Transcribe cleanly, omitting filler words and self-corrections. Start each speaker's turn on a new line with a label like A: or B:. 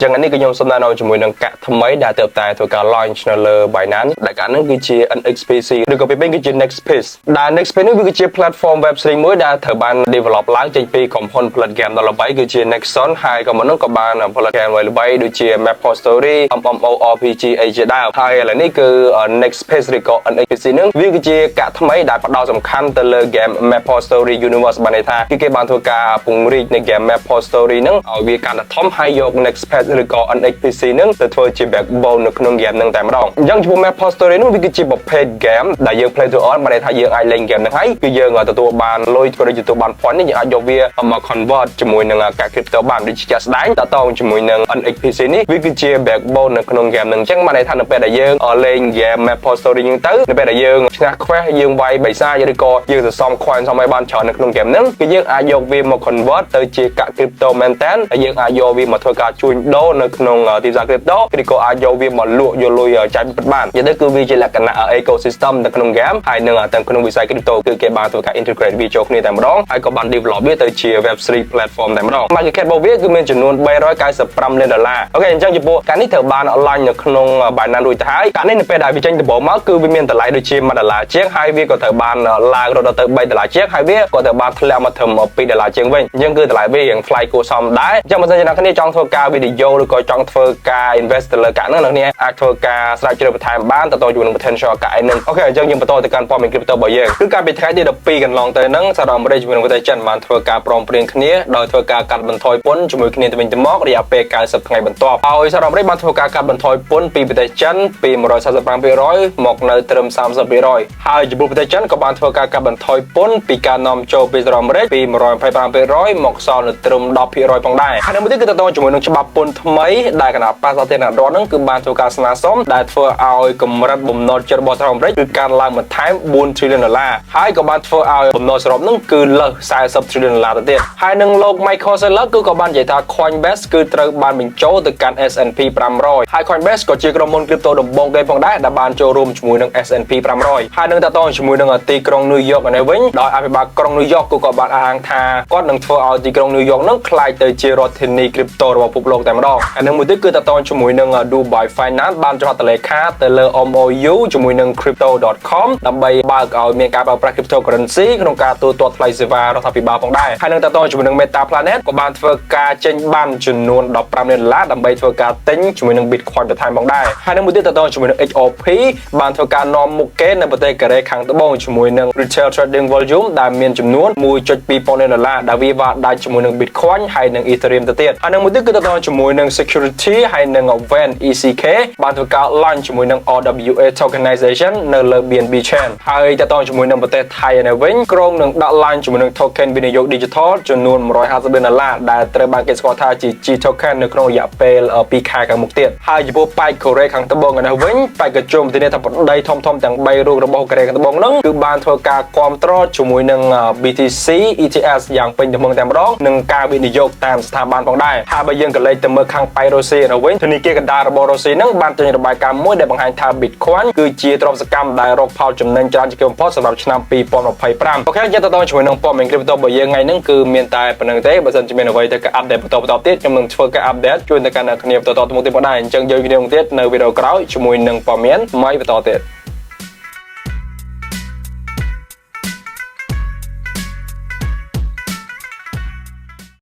A: ចឹងនេះគឺខ្ញុំសូមណែនាំជាមួយនឹងកាក់ថ្មីដែលទើបតែធ្វើការ launch នៅលើ Binance ដែលកាក់ហ្នឹងគឺជា NXPC ឬក៏ពេលវិញគឺជា Nexpace ដែល Nexpace នេះវាគឺជា platform web3 មួយដែលត្រូវបាន develop ឡើងចេញពីក្រុមហ៊ុនផលិត game ដ៏ល្បីគឺជា Nexon ហើយក៏មុនហ្នឹងក៏បានផលិត game ល្បីៗដូចជា Maple Story MMORPG អីជាដើមហើយឥឡូវនេះគឺ Nexpace ឬក៏ NXPC ហ្នឹងវាគឺជាកាក់ថ្មីដែលផ្ដោតសំខាន់ទៅលើ game Maple Story Universe បានន័យថាគឺគេបានធ្វើការពង្រីកនៃ game Maple Story ហ្នឹងឲ្យវាកាន់តែធំហើយយក Nexpace ឬក៏ NXPC ហ្នឹងទៅធ្វើជា backbone នៅក្នុង game ហ្នឹងតែម្ដងអញ្ចឹងចំពោះ Maple Story ហ្នឹងវាគឺជាប្រភេទ game ដែលយើង play to earn បានន័យថាយើងអាចលេង game ហ្នឹងហើយគឺយើងទទួលបានលុយក៏ដូចជាទទួលបាន point នេះយើងអាចយកវាមក convert ជាមួយនឹងកាក់ crypto បានដូចជាជាក់ស្ដែងតទៅជាមួយនឹង NXPC នេះវាគឺជា backbone នៅក្នុង game ហ្នឹងអញ្ចឹងបានន័យថានៅពេលដែលយើងលេង game Maple Story ហ្នឹងទៅនៅពេលដែលយើងឈ្នះ quest យើងវាយបិសាចឬក៏យើងសន្សំ coin សំឲ្យបានច្រើននៅក្នុង game ហ្នឹងគឺយើងអាចយកវាមក convert ទៅជាកាក់ crypto មែនតើហើយយើងអាចយកវាមកធ្វើការជួញដូរនៅក្នុងទីផ្សារ crypto ឬក៏អាចយកវាមកលក់យកលុយចាយពិតបាននិយាយទៅគឺវាជាលក្ខណៈ ecosystem នៅក្នុង game ហើយនឹងទាំងក្នុងវិស័យ crypto គឺគេបានធ្វើការ integrate វាចូលគ្នាតែម្ដងហើយក៏បាន develop វាទៅជា web3 platform តែម្ដង market cap របស់វាគឺមានចំនួន395លានដុល្លារ OK អញ្ចឹងចំពោះកាក់នេះត្រូវបាន launch នៅក្នុង Binance រួចទៅហើយកាក់នេះនៅពេលដែលវាចេញដំបូងមកគឺវាមានតម្លៃដូចជា1ដុល្លារជាងហើយវាក៏ត្រូវបានឡើងរហូតដល់ទៅ3ដុល្លារជាងហើយវាក៏ត្រូវបានធ្លាក់មកត្រឹម2ដុល្លារជាងវិញអញ្ចឹងគឺតម្លៃវារៀងថ្លៃគួរសមដែរអញ្ចឹងបើសិនជាអ្នកគ្នាចង់ធ្វើការវិនិយោគឬក៏ចង់ធ្វើការ invest ទៅលើកាក់ហ្នឹងអ្នកគ្នាអាចធ្វើការស្រាវជ្រាវបន្ថែមបានទៅជាមួយនឹង potential កាក់ឯហ្នឹង OK អញ្ចឹងយើងបន្តទៅកាន់ព័ត៌មាន crypto របស់យើងគឺកាលពីថ្ងៃទី12កន្លងទៅហ្នឹងសហរដ្ឋអាមេរិកជាមួយនឹងប្រទេសចិនបានធ្វើការព្រមព្រៀងគ្នាដោយធ្វើការកាត់បន្ថយពន្ធជាមួយគ្នាទៅវិញទៅមករយៈពេល90ថ្ងៃបន្ទាប់ហើយសហរដ្ឋអាមេរិកបានធ្វើការកាត់បន្ថយពន្ធពីប្រទេសចិនពី145%មកនៅត្រឹម30%ហើយចំពោះប្រទេសចិនក៏បានធ្វើការកាត់បន្ថយពន្ធពីការនាំចូលពីសហរដ្ឋអាមេរិកពី125%មកសល់នៅត្រឹម10%ផងដែរហើយនៅមួយទៀតគឺតទៅជាមួយនឹងច្បាប់ពន្ធថ្មីដែលគណបក្សសាធារណរដ្ឋហ្នឹងគឺបានធ្វើការស្នើសុំដែលធ្វើឲ្យកម្រិតបំណុលចិត្តរបស់សហរដ្ឋអាមេរិកគឺកើនឡើងបន្ថែម4 trillion ដុល្លារហើយក៏បានធ្វើឲ្យបំណុលសរុបហ្នឹងគឺលើស40 trillion ដុល្លារទៅទៀតហើយនឹងលោក Michael Saylor គឺក៏បាននិយាយថា Coinbase គឺត្រូវបានបញ្ចូលទៅកាន់ S&P 500ហើយ Coinbase ក៏ជាក្រុមហ៊ុន crypto ដំបូងគេផងដែរដែលបានចូលរួមជាមួយនឹង S&P 500ហើយនឹងតទៅជាមួយនឹងទីក្រុង New York នេះវិញដោយអភិបាលក្រុង New York គឺក៏បានអះអាងថាគាត់នឹងធ្វើឲ្យទីក្រុង New York ហ្នឹងក្លាយទៅជារដ្ឋធានី crypto របស់ពិភពលោកតែម្ដងហើយនឹងមួយទៀតគឺតទៅជាមួយនឹង Dubai Finance បានចុះហត្ថលេខាទៅលើ MOU ជាមួយនឹង crypto.com ដើម្បីបើកឲ្យមានការប្រើប្រាស់ cryptocurrency ក្នុងការទូទាត់ថ្លៃសេវារដ្ឋាភិបាលផងដែរហើយនឹងតទៅជាមួយនឹង Meta Planet ក៏បានធ្វើការចេញបានចំនួន15លានដុល្លារដើម្បីធ្វើការទិញជាមួយនឹង Bitcoin បន្ថែមផងដែរហើយនឹងមួយទៀតតទៅជាមួយនឹង XRP បានធ្វើការនាំមុខគេនៅប្រទេសកូរ៉េខាងត្បូងជាមួយនឹង Retail Trading Volume ដែលមានចំនួន1.2ពាន់លានដុល្លារដែលវាវ៉ាដាច់ជាមួយនឹង Bitcoin ហើយនិង Ethereum ទៅទៀតហើយនឹងមួយទៀតគឺតទៅជាមួយនឹង Security ហើយនឹង Van ECK បានធ្វើការ launch ជាមួយនឹង RWA tokenization នៅលើ BNB Chain ហើយតទៅជាមួយនឹងប្រទេសថៃនៅវិញក្រុងនឹងដាក់ launch ជាមួយនឹង token វិនិយោគ digital ចំនួន150លានដុល្លារដែលត្រូវបានគេស្គាល់ថាជា G token នៅក្នុងរយៈពេល2ខែខាងមុខទៀតហើយចំពោះប៉ែកកូរ៉េខាងត្បូងនៅវិញបេក្ខជនប្រធានាធិបតីធំៗទាំង3រូបរបស់កូរ៉េខាងត្បូងហ្នឹងគឺបានធ្វើការគ្រប់គ្រងជាមួយនឹង BTC ETF យ៉ាងពេញទំហឹងតែម្ដងនិងការវិនិយោគតាមស្ថាប័នផងដែរហើយបើយើងក៏លេចទៅមើលខាងប៉ៃរុស្ស៊ីនៅវិញធនាគារកណ្ដាលរបស់រុស្ស៊ីហ្នឹងបានចេញរបាយការណ៍មួយដែលបង្ហាញថា Bitcoin គឺជាទ្រព្យសកម្មដែលរកផលចំណេញច្រើនជាងគេបំផុតសម្រាប់ឆ្នាំ2025 OK យើងទៅដល់ជាមួយនឹងព័ត៌មាន crypto របស់យើងថ្ងៃហ្នឹងគឺមានតែប៉ុណ្្នឹងទេបើសិនជាមានអ្វីទៅការ update បន្តបន្តទៀតខ្ញុំនឹងធ្វើការ update ជូនទៅកាន់អ្នកគ្នាបន្តទៅមុខទៀតផងដែរអញ្ចឹងយើងគ្នាទៀតនៅវីដេអូក្រោយជាមួយនឹងព័ត៌មានថ្មីបន្តទៀត។